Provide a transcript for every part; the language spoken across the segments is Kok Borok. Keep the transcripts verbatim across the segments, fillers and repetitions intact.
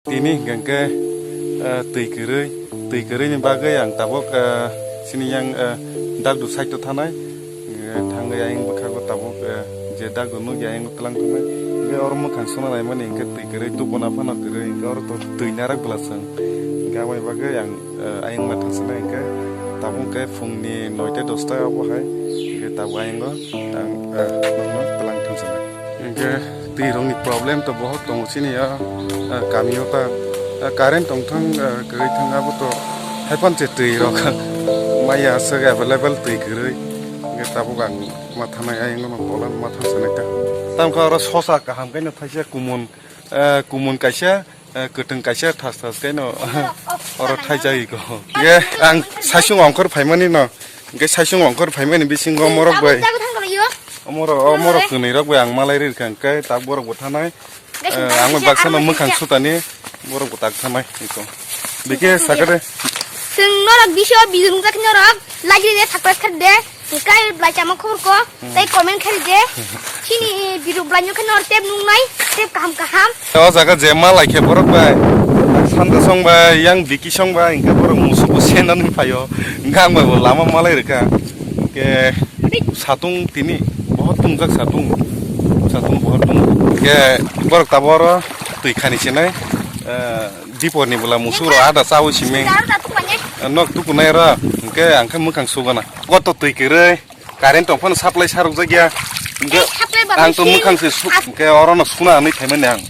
Tini hingke, eh, twi kwrwi, twi kwrwi ni bagwi ang tabuk, eh, sini yang, eh, dakdu side o thanai. Eh, thangwi ayang bwkhago tabuk, eh, je dakdu nukya ayang twlang thangnai. Hingke oro mwkhang suna naimani hingke twi kwrwi, tubuna phano kwrwi, hingke oro to twi narak bwlaswng. Hingke aboni bagwi ang, eh, ayang ma thangsinai hingke tabuk hingke phungni noita dosta obo hai. Hingke tabuk ayango ang, eh, nokno twlang thangsinai. Hingke twi rokni problem to bohot tongo chini ya, eh, kami o ta, eh, current tong thang, eh, kwrwi thang abo to haipan che twi rok maya aswk available twi kwrwi. Hingke tabuk ang ma thanai ayang no tola ma thang sanai ta. Tamkha oro sosa kaham khe no thaisa kumun, eh, kumun kaisa, eh, kwtwng kaisa thas thas khe no oro thaijagwi ko. Hingke ang saisung ongkhor phaimani no. Hingke saisung ongkhor phaimani bisingo morok bai. Omoro, omoro kwnwi rok bai ang malai ri kha, hingke tak borok bo thanai. Eh, ang bai baksa no mwkhang sutani, borok bo tak thanai. Iko. Bike sakade. Sing norok bisio bidung jak norok, lagi de subscribe kar de, kai blai chama khobor ko, tai comment kar de. Chini biru blai nyo khe nor tep nung nai, tep kaham kaham. O jaga je ma lai khe borok bai, Santa song bai, yang Biki song bai, hingke borok musugo senani phaio, hingke ang bai bo lama malai rwkha, hingke satung tini bohot tungjak satung, satung bohot tung, hingke borok tabuk oro twi khani chinai, eh, dipor ni bwla musu rok ada chawi simi, eh, nok tukunai ro, hingke ang khe mwkhang sugana, koto twi kwrwi. Current tong phano supply sarok jak ya. Hingke ang to mwkhang se su-, hingke oro no suna hinwi phaimani ang.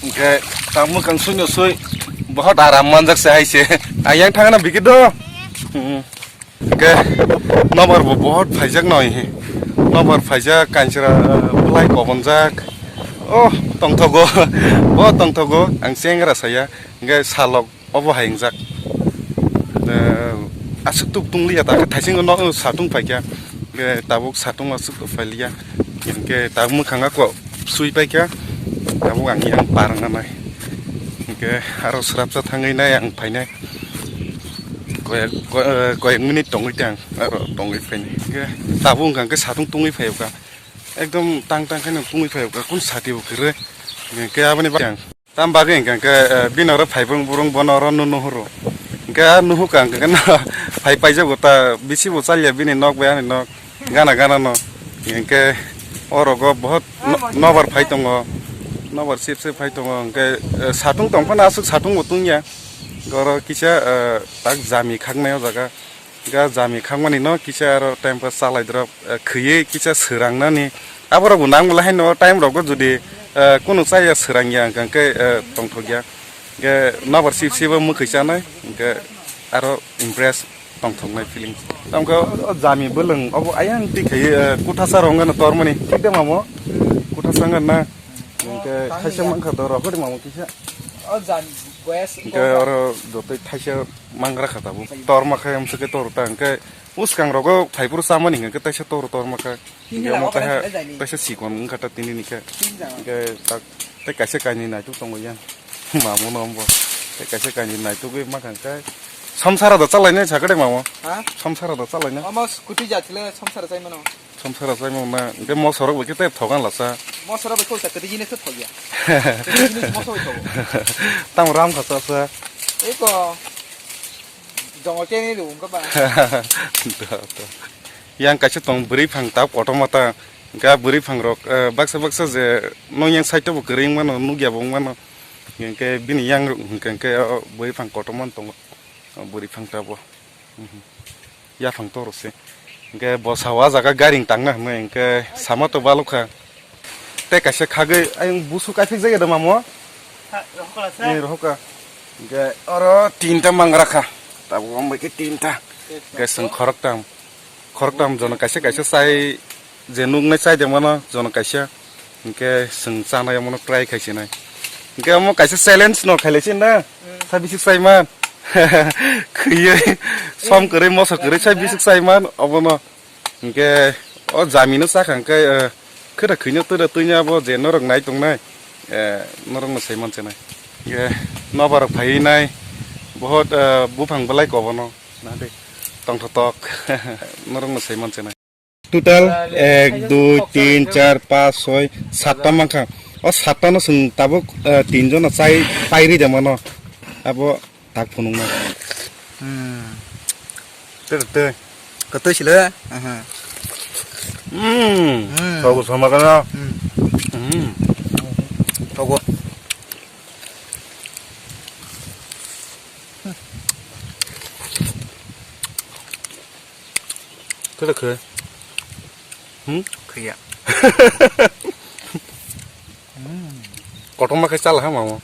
Hingke ta mwkhang suino sui bohot aram manjak se hai se. Ayang thangna bikit do. Hmm. Hingke nobar bo bohot phaijak noi. Nobar phaijak kansra, eh, bwlai kobonjak. Oh, tongthogo. Bo tongthogo. Ang chengra saya. Hingke salok obo hai wngjak. Eh, aswk tuk tung liya, ta khe thaisingo nok satung paikha. Eh, tabuk satung aswk tuk pailiya. Hingke tabuk mwkhang ako sui paikha. Tabuk ang yang par wngnai. Hingke aro swrapsa thangwi nai ang phainai. Koyek, ko-, eh, koyek minute tongwi tang, aro tongwi phainai. Hingke tabuk wngkha hingke satung tungwi phaiyokha. Ekdom tang tang khe no tungwi phaiyokha. Kun sati bo kwrwi. Hingke aboni bagwi ang Tam bagwi hingka khe, eh, bini oro phai brum brum bono oro no nuhuru. Hingke a nuhukha hingka khe no phai paijago ta bisi bo chalya bini nok bai ani nok gana gana no. Hingke oro go bohot no-, nobar phai tongo. Nobar sip sip phai tongo. Hingke, eh, satung tong phano aswk satung bo tungya. Oro kisa, eh, tak jami khaknai o jaga. Ga jami khangmani no kisa aro time pass chalai drop, eh, khwiywi kisa swrangnani. Aborok bo nang bwla haino time rogo jodi, eh, kunu chaya swrangya hwnkha khe, eh, tongthokya. Hwnkhe nobar sip sip o mwkhwi chanai, hwnkhe aro impress tongthoknai feeling. Tamkhe o, o jami bwlwng obo ayang twi khaiwi, eh, kuthasa rong gano tormani. Thik de mamo? Kuthasa wngkha na? Hwnkhe thaisa mankha do rw, hwrwi mamo kisa. O jami boyas hwnkhe oro jotoi thaisa. Mangra kha tabuk. Tor ma khe amsa khe tor ta hwnkhe bwskang rogo phaiphuru chamani hwnkhe taisa tor tor ma kha. Hwnkhe omo taiha taisa sikon wngkha ta tini ni khe. Hwnkhe tak tei kaisa kainwi naituk tongo yang. Mamo no ombo. Tei kaisa kainwi naitugwi ma kha hwnkhe. Samsara da chalainai sakhe de mamo. Ha? Samsara da chalainai. Omo scooty jathile samsara chai mano. Samsara chaimung na, hwnkhe mosorok bai khe tei thogan lasa. Mosorok bai khe uta kwtwi jinis khe thokya. Kwtwi jinis moso bai thogo. Tamo ram kha chasa. Eko. Jongo khe ni rung kha ba. Da, da. Yang kaisa tong bwrwi phang ta kotorma ta. Hwnkhe a bwrwi phang rok, eh, baksa baksa je nong yang side o bo kwrwi wng mano, nukya bo wng mano. Hwnkhe bini yang rok hwnkhe, hwnkhe o bwrwi phang kotorma tongo. O bwrwi phang ta bo. Mhm. Yaphang toro se. Hingke bo sao ah jaga garing tangna hinwi hingke sama to balokha. Tei kaisa khagwi ayang busu kaithik jagwi da mamo. Ha, rohokla se. Ni rohoka. Hingke oro tinta mangra kha. Tabuk wng bai khe tinta. Hingke chwng khoroktam. Khoroktam jono kaisa kaisa chai je nuknai chai de mano jono kaisa. Hingke chwng chanai omono try khai sinai. Hingke omo kaisa challenge no khailai sin na. Sa bisik sai man. Khiyai som kwrwi moso kwrwi sa bisik sai man obono. Hingke o jamino sakha hingke, eh, khwda khwino twda twino abo je norok nai tongnai, eh, norokno sai man chenai. Hingke nobar phaiwi nai bohot, eh, buphang belai kobono. Na de tongthotok norokno sai man chenai. Total ek, dui, tin, char, panch, soi, satta mankha. O satta no chwng tabuk, eh, tin jona chai pairi de mano. Abo tak phunukna. Hmm. Tei, tei. Kotoi silo? Aha. Hmm. Hmm. Thogo sama kana. Hmm. Hmm. Thogo. Khe khe. Hmm? Khe ya. Kotorma khe chala ha mamo.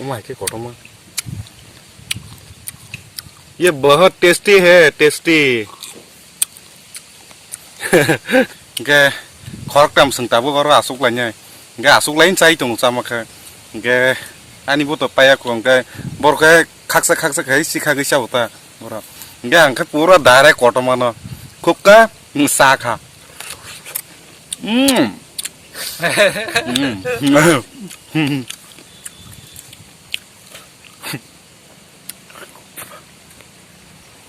Omo hai khe kotorma. Ye bahut tasty hai, tasty. Hwnkhe khoroktham chwng tabuk oro achuk lainai. Hwnkhe achuk laini chai tongo chama khe. Hwnkhe ani bo to paiya kho, hwnkhe borok khe khaksa khaksa khai sikha gwi chao ta borok. Hwnkhe ang khe pura direct kotorma no khukha, cha kha. Mm. Mm.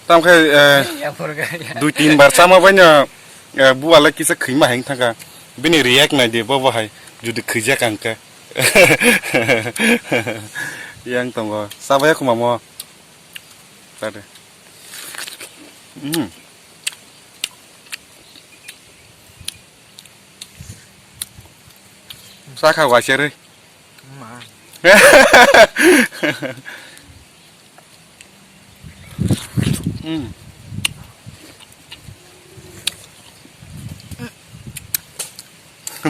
Tamkhe, eh, dui tin bar chama baino, eh, buwale kisa khwima hai thangkha. Bini react nai di, bo bo hai judi khwijak ang khe. Yang tongo, chabaya khumamo. Tade. Hmm. Sakha waiseri. Ma. Hmm.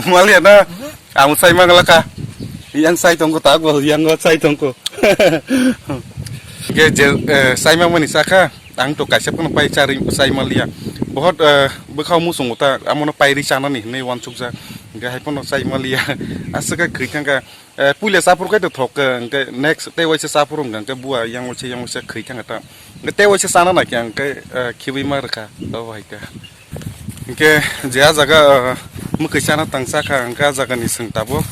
Maliya na, ang sai manglaka. Yang sai tongko ta, gol yang go sai tongko. Ge je, eh, sai mangmani sakha, ang to kaisa phano pai chari sai maliya. Bohot, eh, bwkhao muchungo ta, amono pairi chanani hinwi wansukjak. Ge hai phano sai maliya. Aswk khe khwi thangkha. Eh, puila chaphuru khe to thok khe, hwnkhe next tei waisa chaphuru wngkha, hwnkhe buwa yang waisa, yang waisa khwi thangkha ta. Hwnkhe tei waisa chana naikhe, hwnkhe, eh, khibui ma rwkha, abo hai khe. Hwnkhe je ah jaga, eh, mwkhwi chana tang chakha, hwnkhe ah jagani chwng tabuk,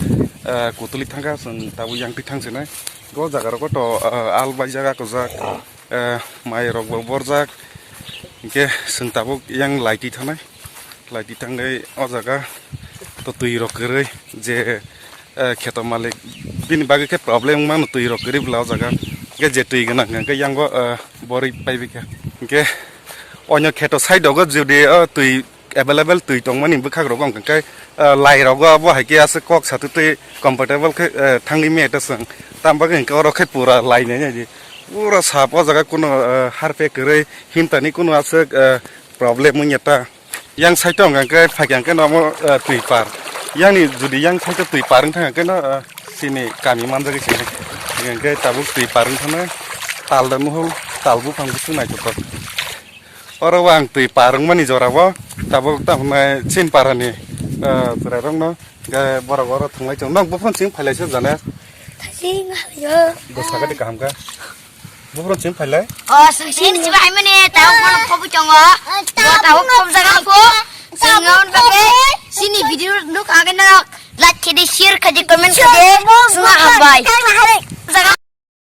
eh, kutuli thangkha, chwng tabuk yang twi thang sinai. O jaga rogo to, eh, al bai jaga kujak. Eh, mai rok bo borjak, hwnkhe chwng tabuk yang lai twi thanai, lai twi thangwi o jaga to twi rok kwrwi je, eh, kheto malik bini bagwi khe problem wngmano twi rok kwrwi bwla o jaga, hwnkhe je twi gwnang hwnkhe yango, eh, borwi paibai kha, hwnkhe onyo kheto side rogo jodi o twi available twi tongmani bwkhak rogo hwnkhe, ah, lai rogo abo hai khe aswk kok satwi twi comfortable khe, ah, thangwi maya ta chwng. Tam bagwi hwnkhe oro khe pura lai nai nai di. Pura sap o jaga kuno, ah, harpe kwrwi himtani kuno aswk, ah, problem wngya ta. Yang side o hwnkhe phaikha hwnkhe no omo, ah, twi par. Yang ni jodi yang side o twi par wngkha hwnkhe no, ah, chini kami manjagwi se hwnkhe tabuk twi par wngkha no tal da nuhul tal buphang busu naithotok. Oro o ang twi par wngmani jora o, tabuk tamo nai chin para ni, eh, chwrai rok no, hwnkhe borok oro thwnglai tongo. Nokbo phone sing phailai se jana. Thasing yo. Dos taka de kaham kha. Bo phone sing phailai. O, sing sing chibai mani, tao phone khobu tongo. Bo tao khom jaga pho. Sing on ba ke. Sini video nuk age na. Like khede, share khede, comment khede. Suma hambai. Jaga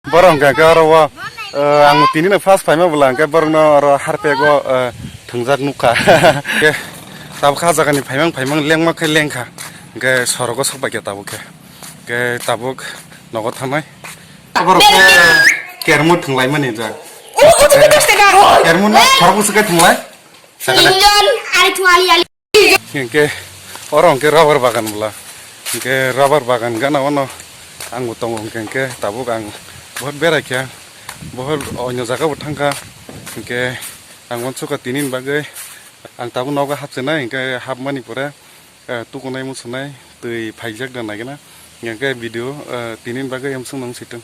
Borok hwnkha khe oro o, eh, ang tini no first phaima bwla hwnkhe borok no oro harpego, eh, thwngjak nukha. Khe tabuk kha jagani phaimang phaimang lengma khe lengkha. Hwnkhe sorogo sok bai khe tabuk khe. Hwnkhe tabuk nogo thangnai. Borok khe kermo thwnglaimani jak. Kermo no sorok bwswk khe thwnglai. Sakha da. Injon, ari thung ali ali. Hingke oro hingke rubber bagan bwla. Hingke rubber bagan gana ono ang bo tongo hingke, hingke tabuk ang bohot berai kha, bohot onyo jaga bo thangkha. Hingke ang uansukha tini ni bagwi ang tabuk nogo hapsinai, hingke hapmani pore, eh, tukunai muchunai twi phaijak da naigena. Hingke video, eh, tini ni bagwi emsung nang sitwng.